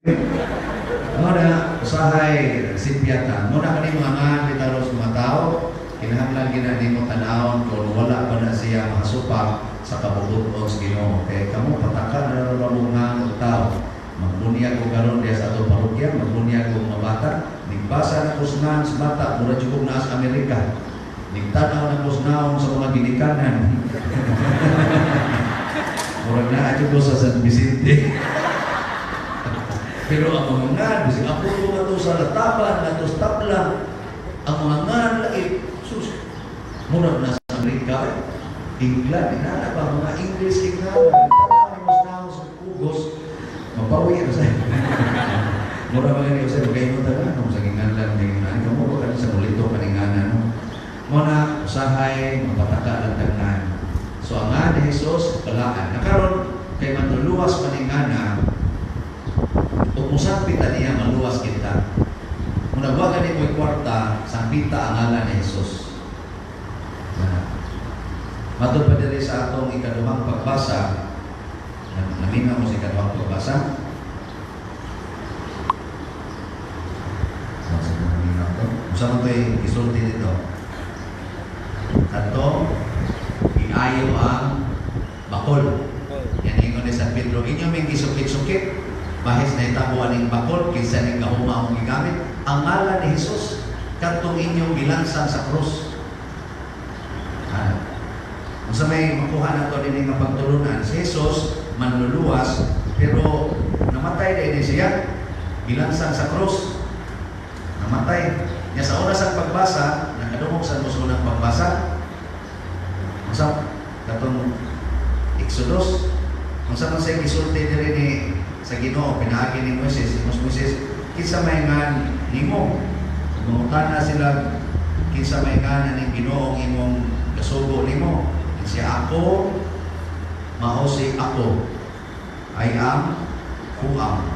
Mao na, usahay simpyata. Mao na kani mga ngan bitaw sa mga tao, kinahanglan gina nimo tan-awon kung wala pa na siya makasupak sa kabubuton sa Ginoo. Kay kamo pataka na ron mo ngan og tao. Magbunyag ko karon diya sa atong parokya, magbunyag ko mga bata, nigbasa na ko sa ngan sa bata, mura jud kog naa sa Amerika. Nigtanaw na ko sa naong sa mga ginikanan. Murag naa jud ko sa San Vicente. Pero ang mga ngan, bisig ako ko nga to sa Lataban, nga to sa Tabla, ang mga ngan lagi, sus, murag na sa Amerika, England, inana ba, mga English king nga, tanaw ni mo sa naong sa ugos, mapawi na sa. Mura ba gani sa magkaingon ta na, sa ginganlan ni nga, kamo ba kani sa mulito kaningana, no? Mao na, usahay, mapataka lang tagnan. So ang nga ni Jesus, balaan. Nakaron, kay manluluwas maningana, ug musangpit ta niya, maluwas kita. Kung nagwa gani mo'y kwarta, sangpita ang ngalan ni Jesus. Na. Matod pa diri sa atong ikaduhang pagbasa, naminga mo sa ikaduhang pagbasa? Sa naminga ko. Unsa man to'y gisulti dito? Kadtong iayo ang bakol. Yan ingon ni San Pedro, inyo ming gisukit-sukit, bahis na itabo aning bakol, kinsa ning gahuma among gigamit, ang ngalan ni Jesus, kadtong inyong gilansang sa krus. Ah. Unsa may makuha nato dinhi nga pagtulunan, si Jesus manluluwas, pero namatay din siya, gilansang sa krus. Namatay. Nya sa una sa pagbasa, nakadungog sa mo sa unang pagbasa. Unsa katong Exodus, unsa man say gisulti diri ni sa Ginoo pinaagi ni Moises, si Moises, kinsa may ngan nimo? Mangutana sila, kinsa may ngan ning Ginoo imong gasugo nimo? Siya, ako mao si ako. I am who am.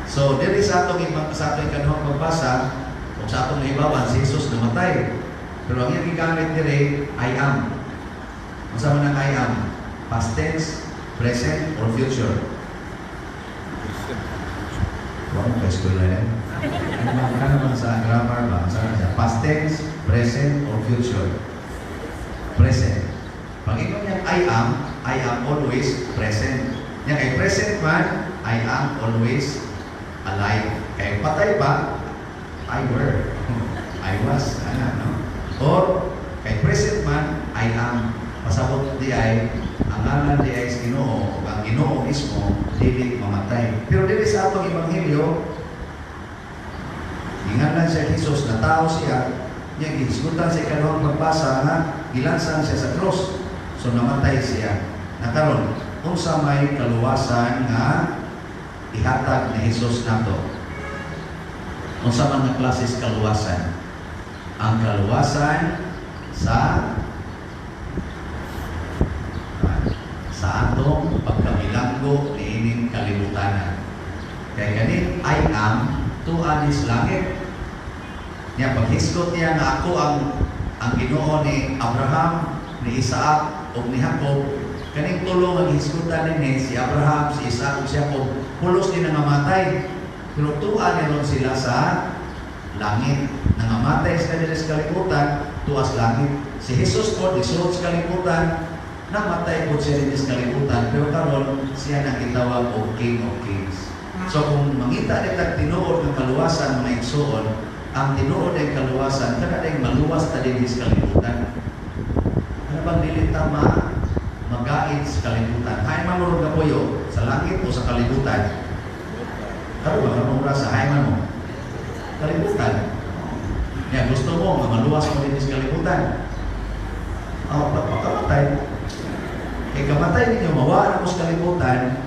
So diri sa atong ikaduhang pagbasa ug sa atong nahibawan, si Jesus namatay. Pero ang iyang gigamit diri, I am. Unsa man ang I am? Past tense, present, or future? Wa mo kay school na yan. Ano naman sa grammar ba? Unsa man siya? Past tense, present, or future? Present. Pag ingon niyang I am, I am always present. Nya kay present man, I am always alive. Kay patay pa, I were. I was. Ana, no? Or, kay present man, I am. Pasabot di ay, ang ngalan di ay sa Ginoo, o ang Ginoo mismo, dili mamatay. Pero dili sa atong ebanghelyo, ginganlan siya Jesus, na tao siya, niya gihisgutan sa ikaduhang pagbasa nga gilansang siya sa cross. So namatay siya. Nakaron, unsa may kaluwasan nga ihatag ni Jesus nato? Unsa man nga klases kaluwasan? Ang kaluwasan sa atong pagkabilanggo niining kalibutanan. Kay kaning I am tuan is langit. Niya paghisgot niya nga ako ang Ginoo ni Abraham, ni Isaac ug ni Jacob, kaning tulo nga gihisgutan dinhi, si Abraham, si Isaac ug si Jacob, pulos din nangamatay. Pero tuwa ni sila sa langit. Nangamatay sila diri sa kalibutan, tuas langit. Si Jesus po, isuot sa kalibutan, namatay po siya din sa kalibutan, pero karon siya nang gitawag og King of Kings. So kung mangita ni tag tinuod ng kaluwasan, mga igsuon, ang tinuod ay kaluwasan, kada dayong maluwas ta din sa kalibutan. Ano bang dili ta magaid sa kalibutan? Hay man mo kapuyo, sa langit o sa kalibutan? Karon ba karon sa hay man mo? Kalibutan. Ya, gusto mo nga maluwas mo din sa kalibutan. Oh, pagpakamatay. Kay kamatay ninyo, mawala mo sa kalibutan,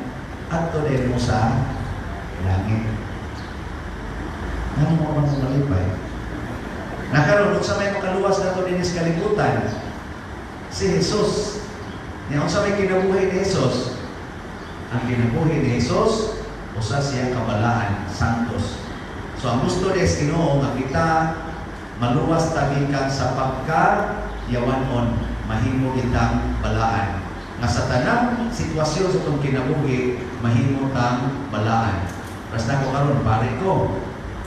adto din mo sa langit. Ano mo bang malipay? Nakaroon, unsa may makaluwas nato din sa kalibutan? Si Jesus. Nya unsa may kinabuhi ni Jesus? Ang kinabuhi ni Jesus, usa siya kabalaan, santos. So ang gusto ni Ginoo nga kita maluwas ta gikan sa pagka yawanon, mahimo kitang balaan. Nga sa tanang sitwasyon sa atong kinabuhi, mahimo tang balaan. Basta ko karon pare ko.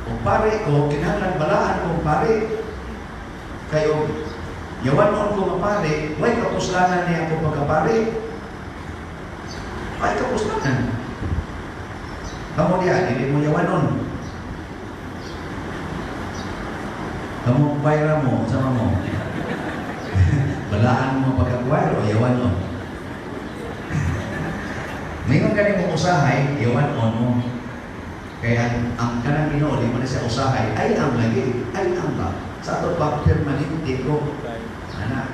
Kung pare ko, kinahanglan balaan kong pare. Kayo, yawanon ko nga pare, way kapuslanan niya ako pagkapare. Way kapuslanan. Kamo diya, dili mo yawanon. Kamo bayra mo, sama mo. Balaan mo pagka-choir o yawanon. Ngayon gani mo usahay, yawanon mo. Kaya ang kanang Ginoo, di mo na siya usahay, ay ang lagi, ay ang ba? Sa ato pa, permanente ko. Ana.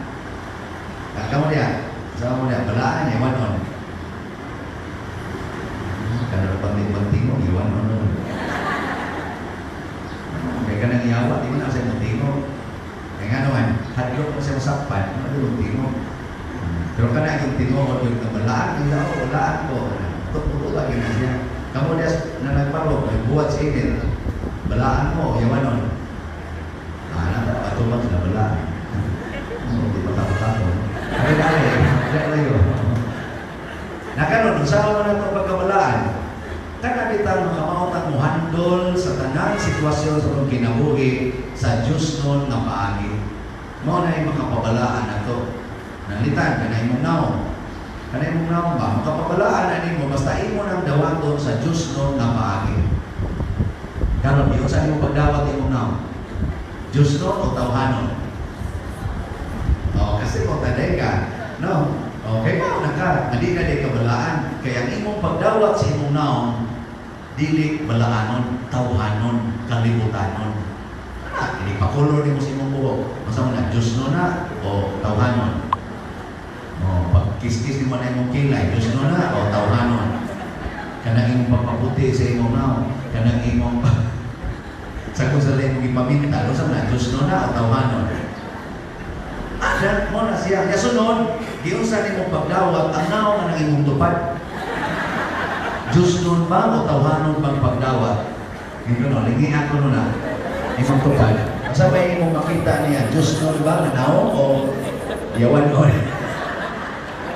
Kamo diya, sama mo diya, balaan, yawanon. Kanang pag-tingog, yawanon nun. Kaya kanang yawa, di mo na siya tingog. Kaya nga naman, hadlok mo siya masakpan, ano yung tingog. Pero kana yung tingog, yung balaan, yung ako, balaan ko. Tututo lagi na siya. Kamu dia na nagparok, may buhat sa init. Balaan mo, yawanon. Ah, atubang sila balaan. Oh, di ba takot-takot? Ay, dali, dali layo. Nakaroon, unsa man ato pagkabalaan? Kana bitang makamaot ang muhandol sa tanang sitwasyon sa atong kinabuhi sa Diyos nun nga paagi. Mao na yung makapabalaan nato. Nalitan, kanay mong naong. Kanay mong naong ba? Makapabalaan na nimo basta imo nang dawaton sa Diyos nun nga paagi. Karon, yun sa imong pagdawat imong naong? Diyos nun o tawhanon? O, kasi kung taday ka, no? Okay, mao na ka. Dili na di ka balaan. Kaya ang imong pagdawat sa imong naong, dili balaanon, tawhanon, kalibutanon. Ah, hindi pa color nimo sa imong buhok. Masa mo na, Diyos no na o tawhanon? O, pag kiss-kiss nimo na imong kilay, Diyos no na o tawhanon? Kanang imong pagpaputi sa imong naong, kanang imong sa kung sa imong ipaminta, unsa man na, Diyos no na o tawhanon? Ana, mo na siya. Kaya sunod, giunsa nimo pagdawat, ang naong ang imong tupad. Diyos nun ba o tawhanon bang pagdawat? Hindi no, lingi ako nun na. Imong tupad. Sa may imong makita niya, Diyos nun ba na naong o yawan nun?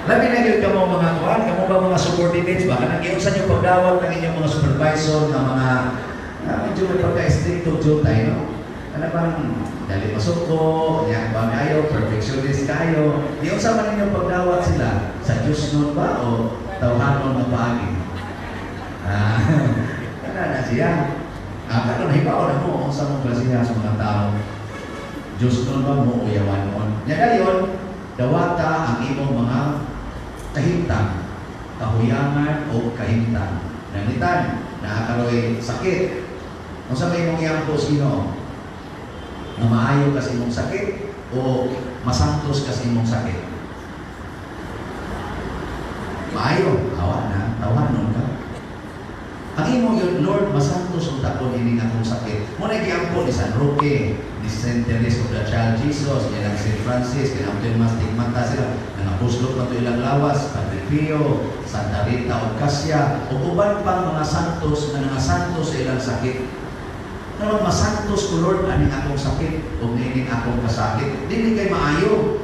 Labi na yun kamo mga kuhan, kamo ba mga subordinates ba? Kanang giunsa niyo pagdawat ng inyong mga supervisor na mga medyo may pagka-stricto jutay, no? Ano bang dali masuko, niya ba kayo, perfectionist kayo. Giunsa man ninyo pagdawat sila, sa Diyos nun ba o tawhanon nga paagi? Ah, kana na siya. Ah, karon hibaw na mo unsa mo klasiha sa mga tao. Diyos nun ba mo o yawan nun? Nya dayon, dawata ang imong mga kahimtang, kahuyangan o kahimtang. Nanitan, nakakaroy sakit. Unsa may imong iampo sa Ginoo? Nga maayo ka sa imong sakit o masantos ka sa imong sakit? Maayo, awa na, tawanon ka. Ang imong yun, Lord, masantos unta ko ini akong sakit. Mo na giampo ni San Roque, ni Saint Therese of the Child Jesus, ni lang Saint Francis, kaya ang mas tigmata sila, nangapuslot pa to ilang lawas, Padre Pio, Santa Rita of Cassia, o uban pang mga santos na nangasantos sa ilang sakit. Pero masantos ko, Lord, aning akong sakit o nining akong kasakit. Dili kay maayo.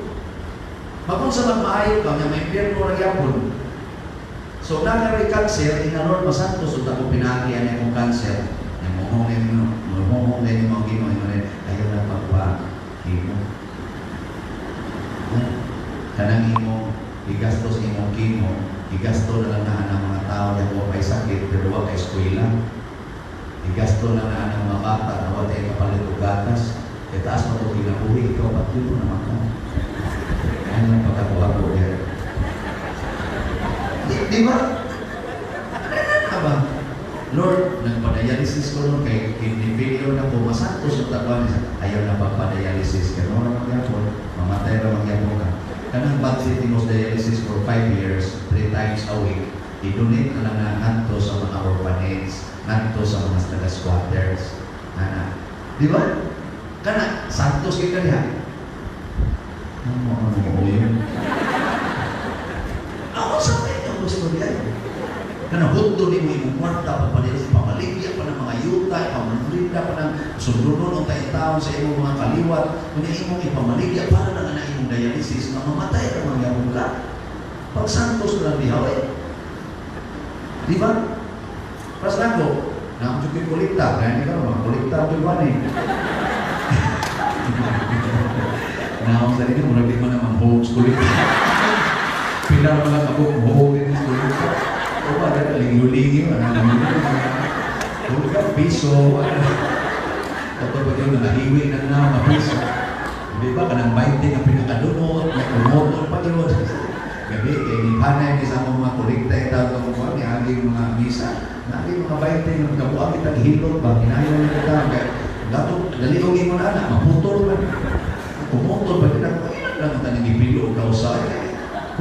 Bakong sa maayo ka, nga may impyerno ra gyapon. So, nakaroy cancer, ina Lord, masantos unta ko pinaagi ani akong cancer. Namuhong na mo, muhong na mo Ginoo, ingon ayaw na pagpa-chemo. Kanang imo gigastos imong chemo, gigasto na lang na ang mga tao na wa pay sakit pero wa kay eskwela. Gigasto na na ang mga bata na wa tay kapalit og gatas. Kay taas mo to kinabuhi, ikaw patyo mo naman ka. Ano ang pagkakuha ko diyan? Di ba? Ano ba? Lord, nagpa-dialysis ko noon kay kidney failure na ko, masantos yung takuan niya. Ayaw na pagpa-dialysis. Kaya noon naman gyapon, mamatay ra man gyapon ka. Kanang budget mo sa dialysis for 5 years, 3 times a week, i-donate na lang na ngadto sa mga orphanage, ngadto sa mga taga-squatters. Ana. Di ba? Kana, santos kay ka diha. Ano mo, ano yun? Ako sa akin ang gusto niya. Kana hudto ni mo imong kwarta papalit pamaligya pa ng mga yuta, pamaligya pa ng sundon ang taon sa imong mga kaliwat, kunya imong ipamaligya para na nga imong dialysis nga mamatay ra man gyapon ka. Pagsantos na lang diha, eh. Di ba? Pas nako, na ang kolekta, kaya hindi ka naman, kolekta ang juan eh. Naon sa dito, murag di man naman hoax kolekta. Pila man lang ako hoax din sa kolekta. O ba, dahil lingi-lingi, wala naman. Hulga, piso, ano. Kato ba yun, nangahiwi na na, mga piso. Di ba, kanang 20 ang pinakadunot, may kumotol pa yun. Gabi, kay ni Panay, ni sa mga kolekta, ito, ito, ito, ni aging mga misa. Nagi mga 20, yung kabuang kitang hilot ba, kinayon na kita, kaya, dato, dali og ingon ana, maputol man. Kumutol ba kita, ilan lang ang taning ipilo o kausa.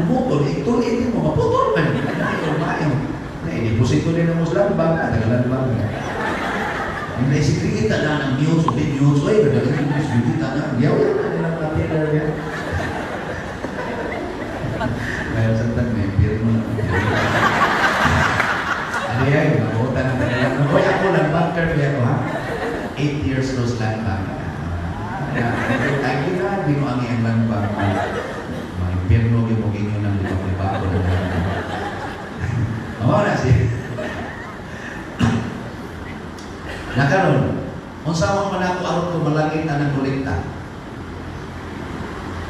Kumutol, ituloy mo, maputol man. Maayo, maayo. Na, i-deposito din ang muslan bank, tagalan bank. Yung naisip kita na ng news, o di news, oy, nagaling yung news, kita na, yaw, yaw, na nilang natin yan. Kaya sa tan, may pirmo na. Ano yan, mabuta na talaga. Oy, ako lang, banker niya ako, ha? 8 years close land bank. Ay, grabe mo ang iyang land bank. Mga impyerno, yung mo ginyo ng libak-libak. Mao na siya. Nakaroon, unsa man ako aron ko malangit na ng kolekta?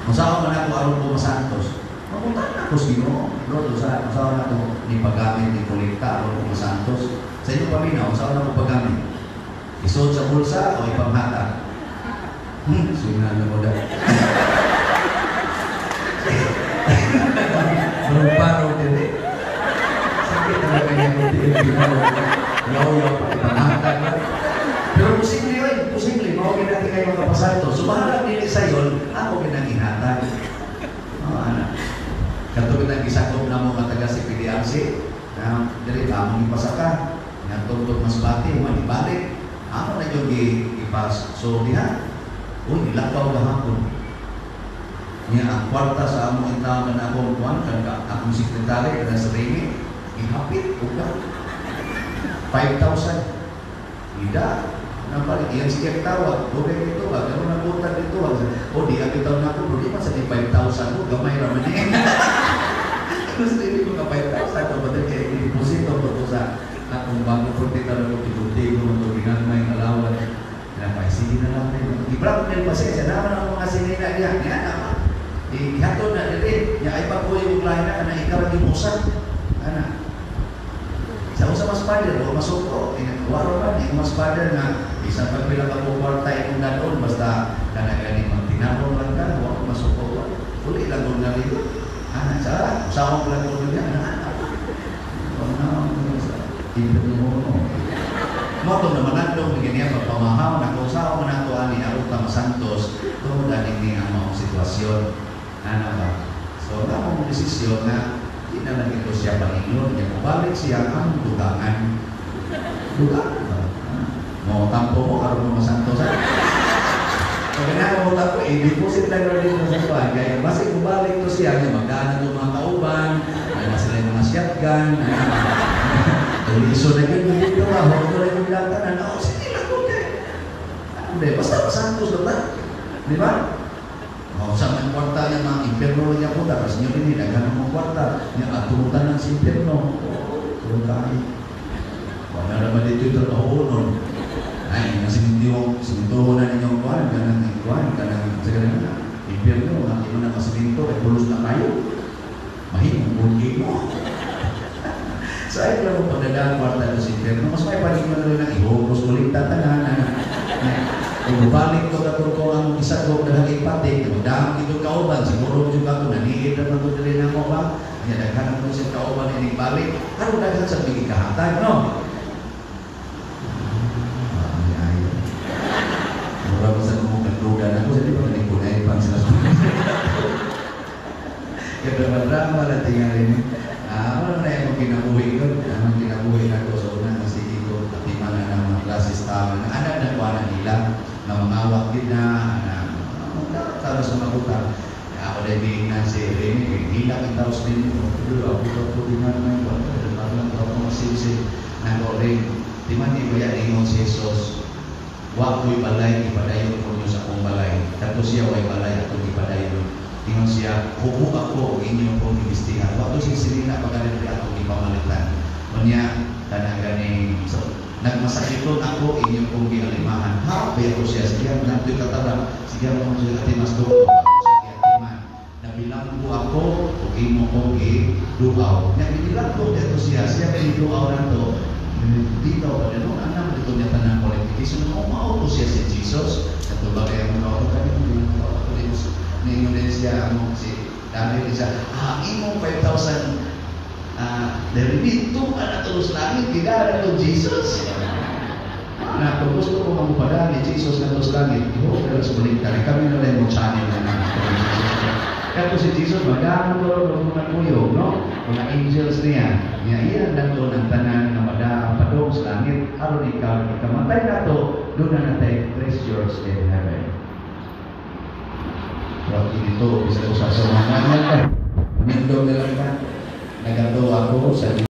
Unsa man ako aron ko masantos? Mamunta na ako sa Ginoo. Lord, unsa man ako ni paggamit ni kolekta aron ko masantos? Sa inyo paminaw, unsa man ako paggamit? Isuod sa bulsa o ipanghatag? Sige na mo da. Paro dili. Sakit talaga niya kung tiil. Yaw-yaw pa ipanghatag. Pero posible yun, posible. Mao natin kayo makapasanto. So bahala dili sa yon, ako ginang ihatag. Oh, ana. Katulad ng gisakop na mo mataga si PDRC, na dili ba among ipasaka, nga tungtong Masbate, man ibalik. Amo na yung ipas. So diha, uy, nilakaw gahapon. Niya ang kwarta sa among intawon na akong kuan kan akong sekretary kana sa Remy, ihapit uga. 5,000. Ida, nabalik iyang siya tawag, dobe dito ba, ganun ang butan dito. O di ang bitaw na ako, di man sa di 5,000 ko, gamay ra man eh. Gusto hindi ko ka 5,000 ko, ba kay deposito ko to sa akong bago ko tita na ko tigo-tigo, ito ginagmay alawan. Napay, sige na lang rin. I-blackmail pa siya, siya naman ang mga sinina niya. Niya naman. Ihatod na dili, niya ay pagkuyo yung lahi na, kana ikaw ang gimusa. Ana. Sa usa mas father o masuko, waro man yung mas father nga bisan pag pila ka mo kwarta imong dadon basta kana gani magtinarong lang ka, wa ka masuko ba. Uli lang kung naligo. Ana sa usahon lang kung niya ana. Ana sa impyerno mo. Mo to naman nandong bigyan niya pagpamahaw na kung saan man ato ani aron ta masantos tungod ani ni ang maong sitwasyon. Ana ba? So, na akong desisyon na di na lang ito siya panginoon. Niya mabalik siya ang dugangan. Dugangan ba? Mo tampo mo aron mo masantos. Pag na mo tampo, i-deposit lang rin dito sa kuan. Kaya basi mabalik to siya, niya magdaan na mga kauban, na sila yung mga shotgun, tuliso na yun dito, hoto na yung latan, ano, sige lang ko kay. Hindi, basta masantos lang ta. Di ba? O, sa mga kwarta niya, mga impyerno niya po, tapos niyo rin, daghan ng kwarta, niya atutan ng si impyerno. Tulong tayo. Wala naman dito yung trabaho nun. Ay, simintuho na ninyong kuwan, kanang kuwan, kanang, sa ganun na, impyerno, ang imo na kasiminto, ay pulos na kayo. Mahimong bulgi mo. So, ay, lang mo pagdadaan kwarta sa impyerno, mas may panig mo na rin ang ihugos ulit tatanan, kung balik ko katong ko ang isa ko daghang ipatik, dami itong kauban, siguro juga ako, naniid na ko dili na mo ba? Nya daghan ko siya kauban ining balik, aron daghan sa bigi kahatag, no? Ay, ay. Mura ba sa mga kagduda na ako, sa di ba nanikunay pang sila sa kaya drama-drama na tingali ni. Ano na yung kinabuhi ko? Anong kinabuhi na ko sa una, sige ko, atiman na ng mga klases tama na anak na kuha na nila, na mga awak din na, na tara sa mga butang. Ako na ibigin na si Remy, kaya hilak ang taos din mo. Pero ako ko din na naman, wala lang ako masisi na ko rin. Di man di ba yan ingon si Jesus, wa ko'y balay, ipadayon ko niyo sa akong balay. Kato siya way balay, atong ipadayon. Ingon siya, "Hubo ako ug inyo kong gibistihan. Wa ko si sinina pagkalit ako gipamalitan. Unya, kanang ganing so, nagmasakiton ako, inyo kong gialimahan." Happy ako siya. Sige, nagtoy katabang. Sige mo siya atimas dugo. Sa giatiman. "Nabilanggo ako ug imo kong giduaw." Nya gibilanggo dito siya. Siya kay giduaw nato. Dito, ano, anak dito niya tanang qualification. Mo mao to siya si Jesus. Ato ba kaya mo ako kani ako din ningon din siya ang si dahil siya imong 5,000 dahil dito ka na to sa langit gidara to Jesus na kung gusto ko mamupada ni Jesus na to sa langit, iho pero sa baliktad kami na lang mo channel na na kato si Jesus madamo ko ro mga kuyog, no, mga angels niya niya iya nato ng tanan nga mada padong sa langit aron ikaw ikamatay nato doon na natay treasures in heaven. Pero dito bisa usa sa mga nindog na lang ka nagato ako sa